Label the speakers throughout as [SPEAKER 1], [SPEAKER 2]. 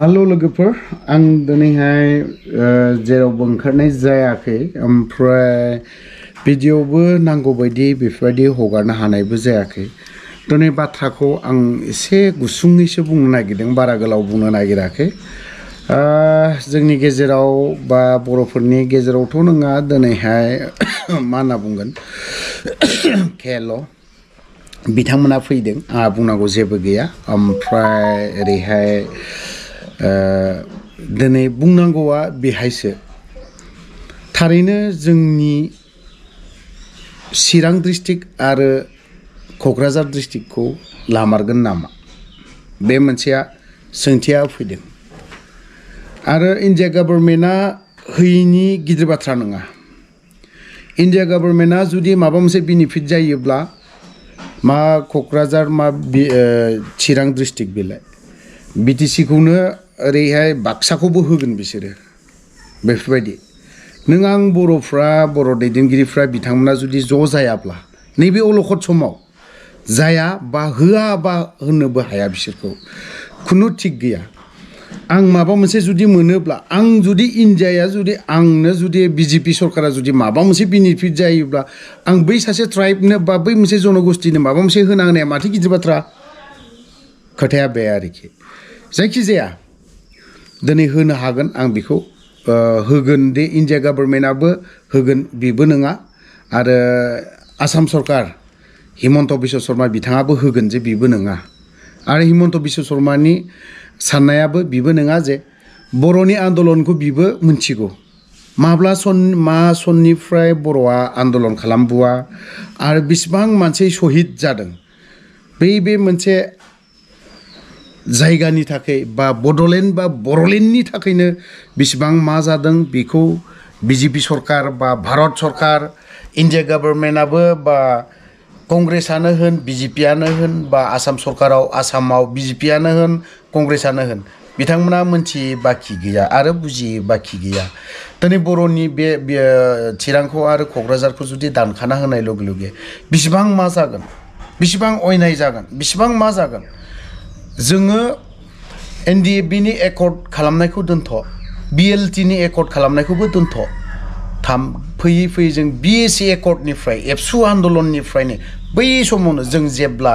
[SPEAKER 1] hello लोगोफोर आं दिनैहाय जेरावबो ओंखारनाय जायाखै ओमफ्राय भिडिअबो नांगौ बायदि बेफोरबायदि हगारनो हानायबो जायाखै दिनै बाथ्राखौ आं एसे गुसुङैसो बुंनो नागिरदों बारा गोलाव बुंनो नागिराखै जोंनि गेजेराव बा बर'फोरनि गेजेरावथ' नङा दिनैहाय मा होनना बुंगोन खेल' बिथांमोना फैदों आंहा बुंनांगौ जेबो गैया ओमफ्राय ओरैहाय दिनै बुंनांगौआ बेहायसो थारैनो जोंनि चिरां डिस्ट्रिक्ट आरो क'क्राझार डिस्ट्रिक्टखौ लामारगोन नामा बे मोनसेया सोंथिया फैदों आरो इन्डिया गभर्नमेन्टआ होयैनि गिदिर बाथ्रा नङा इन्डिया गभर्नमेन्टआ जुदि माबा मोनसे बेनिफिट जायोब्ला मा क'क्राझार मा चिरां डिस्ट्रिक्ट बेलाय बिटिसिखौनो ओरैहाय बाक्साखौबो होगोन बिसोरो बेफोरबायदि नों आं बर'फ्रा बर' दैदेनगिरिफ्रा बिथांमोना जुदि ज' जायाब्ला नैबे अलखद समाव जाया बा होआ बा होननोबो हाया बिसोरखौ खुनु थिग गैया आं माबा मोनसे जुदि मोनोब्ला आं जुदि इन्डियाया जुदि आंनो जुदि बिजेपि सरकारा जुदि माबा मोनसे बेनिफिट जायोब्ला आं बै सासे ट्राइबनो बा बै मोनसे जनगोष्ठीनो माबा मोनसे होना होनाया माथो गिदिर बाथ्रा खोथाया बे आरोखि जायखिजाया दिनै होनो हागोन आं बेखौ होगोन दे इन्डिया गभर्नमेन्टआबो होगोन बेबो नङा आरो आसाम सरकार हिमन्त बिश्व शर्मा बिथाङाबो होगोन जे बेबो नङा आरो हिमन्त बिश्व शर्मानि साननायाबो बेबो नङा जे बर'नि आन्दलनखौ बिबो मिथिगौ माब्ला मा सननिफ्राय बर'आ आन्दलन खालामबोआ आरो बेसेबां मानसि शहीद जादों बे मोनसे जायगानि थाखाय बा बड'लेण्ड बा बर'लेण्डनि थाखायनो बेसेबां मा जादों बेखौ बिजेपि सरकार बा भारत सरकार इन्डिया गभर्नमेन्टआबो बा कंग्रेसआनो होन बिजेपिआनो होन बा आसाम सरकाराव आसामाव बिजेपिआनो होन कंग्रेसआनो होन बिथांमोना मोनथियै बाखि गैया आरो बुजियै बाखि गैया दिनै बर'नि बे चिरांखौ आरो क'क्राझारखौ जुदि दानखाना होनाय लगे लगे बेसेबां मा जागोन बेसेबां अयनाय जागोन बेसेबां मा जागोन जोङो एनडिएफबिनि एकर्ड खालामनायखौ दोनथ' बिएलटिनि एकर्ड खालामनायखौबो दोनथ' फैयै फैयै जों बिएसि एकर्डनिफ्राय एबसु आन्दलननिफ्रायनो बै समावनो जों जेब्ला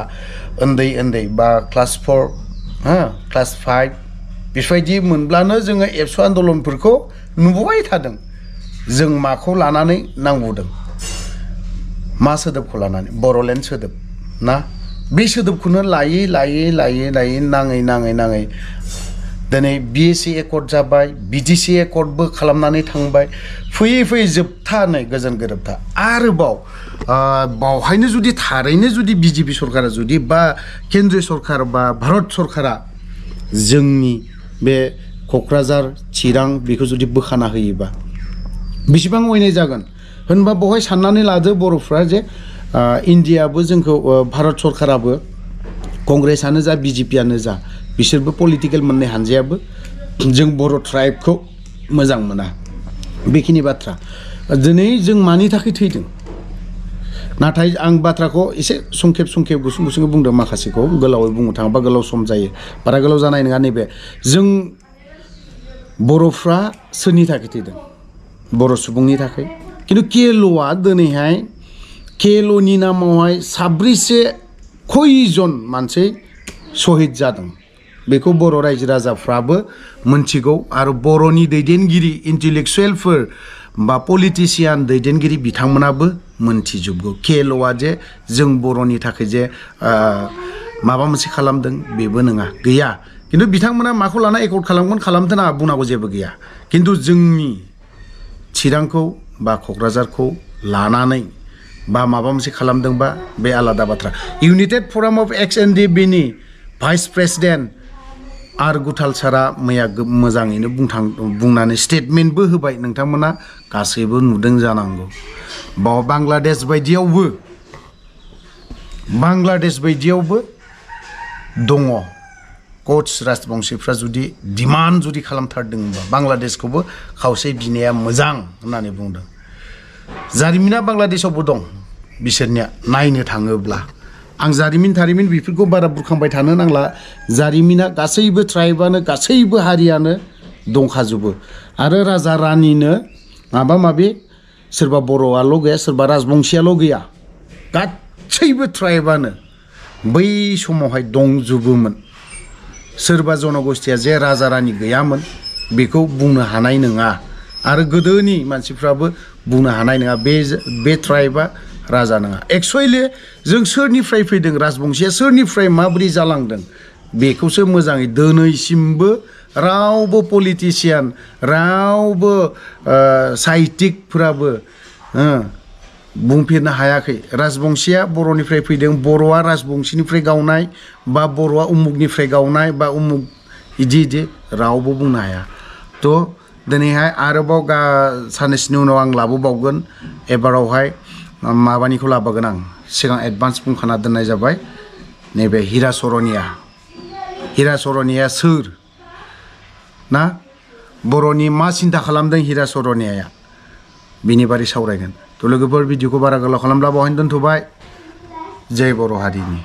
[SPEAKER 1] उन्दै बा क्लास 4 क्लास 5 बेफोरबायदि मोनब्लानो जोङो एबसु आन्दलनफोरखौ नुबोबाय थादों जों माखौ लानानै नांबोदों मा सोदोबखौ लानानै बर'लेण्ड सोदोब ना बे सोदोबखौनो लायै नाङै दिनै बिएसि एकर्ड जाबाय बिटिसि एकर्डबो खालामनानै थांबाय फैयै जोबथा नै गोजोन गोरोबथा आरोबाव बावहायनो जुदि थारैनो जुदि बिजेपि सरकारा जुदि बा केन्द्रीय सरकार बा भारत सरकारा जोंनि बे क'क्राझार चिरां बेखौ जुदि बोखाना होयोबा बेसेबां अयनाय जागोन होनबा बेवहाय साननानै लादो बर'फ्रा जे इन्डियाबो जोंखौ भारत सरकाराबो कंग्रेसआनो जा बिजेपिआनो जा बिसोरबो पलिटिकेल मोननै हानजायाबो जों बर' ट्राइबखौ मोजां मोना बेखिनि बाथ्रा दिनै जों मानि थाखाय थैदों नाथाय आं बाथ्राखौ एसे संखेब गुसुं बुंदों माखासेखौ गोलावै बुंनो थाङोबा गोलाव सम जायो बारा गोलाव जानाय नङा नैबे जों बर'फ्रा सोरनि थाखाय थैदों बर' सुबुंनि थाखाय खिन्थु केल'आ दिनैहाय केल'नि नामावहाय साब्रैसे खयजन मानसि शहीद जादों बेखौ बर' रायजो राजाफ्राबो मोनथिगौ आरो बर'नि दैदेनगिरि इन्टेलेक्सुवेलफोर बा पलिटिसियान दैदेनगिरि बिथांमोनाबो मोनथिजोबगौ केल'आ जे जों बर'नि थाखाय जे माबा मोनसे खालामदों बेबो नङा गैया खिन्थु बिथांमोना माखौ लाना एकर्ड खालामगोन खालामथों बुंनांगौ जेबो गैया खिन्थु जोंनि चिरांखौ बा क'क्राझारखौ लानानै बा माबा मोनसे खालामदोंबा बे आलादा बाथ्रा इउनाइटेड फराम अफ एक्स एनडिएफबिनि भाइस प्रेसिडेन्ट आर गुथाल सारा मैया मोजाङैनो बुंनानै स्टेटमेन्टबो होबाय नोंथांमोना गासैबो नुदों जानांगौ बांलादेश बायदियावबो दङ कच राजबंशिफ्रा जुदि डिमान्ड जुदि खालामथारदोंबा बांलादेशखौबो खावसे बिनाया मोजां होननानै बुंदों जारिमिना बांलादेशआवबो दं बिसोरनिया नायनो थाङोब्ला आं जारिमिन थारिमिन बेफोरखौ बारा बुरखांबाय थानो नांला जारिमिना गासैबो ट्राइबानो गासैबो हारियानो दंखाजोबो आरो राजा रानिनो माबा माबि सोरबा बर'आल' गैया सोरबा राजबंशियाल' गैया गासैबो ट्राइबानो बै समावहाय दंजोबोमोन सोरबा जनगोष्ठीया जे राजा रानि गैयामोन बेखौ बुंनो हानाय नङा आरो गोदोनि मानसिफ्राबो बुंनो हानाय नङा बे ट्राइबा राजा नङा एक्चुअली जों सोरनिफ्राय फैदों राजबंशिया सोरनिफ्राय माबोरै जालांदों बेखौसो मोजाङै दिनैसिमबो रावबो पलिटिशियान रावबो साहित्यिकफोराबो बुंफेरनो हायाखै राजबंशिया बर'निफ्राय फैदों बर'आ राजबंशिनिफ्राय गावनाय बा बर'आ उमुगनिफ्राय गावनाय बा उमुग इदि रावबो बुंनो हाया थ' दिनैहाय आरोबाव साननैसोनि उनाव आं लाबोबावगोन एबारावहाय माबानिखौ लाबोगोन आं सिगां एडभान्स बुंखाना दोननाय जाबाय नैबे हिरा सरनिया सोर ना बर'नि मा सिन्था खालामदों हिरा सरनियाया बिनि बारै सावरायगोन थ' लोगोफोर भिडिअखौ बारा गोलाव खालामब्ला बेवहायनो दोनथ'बाय जय बर' हारिनि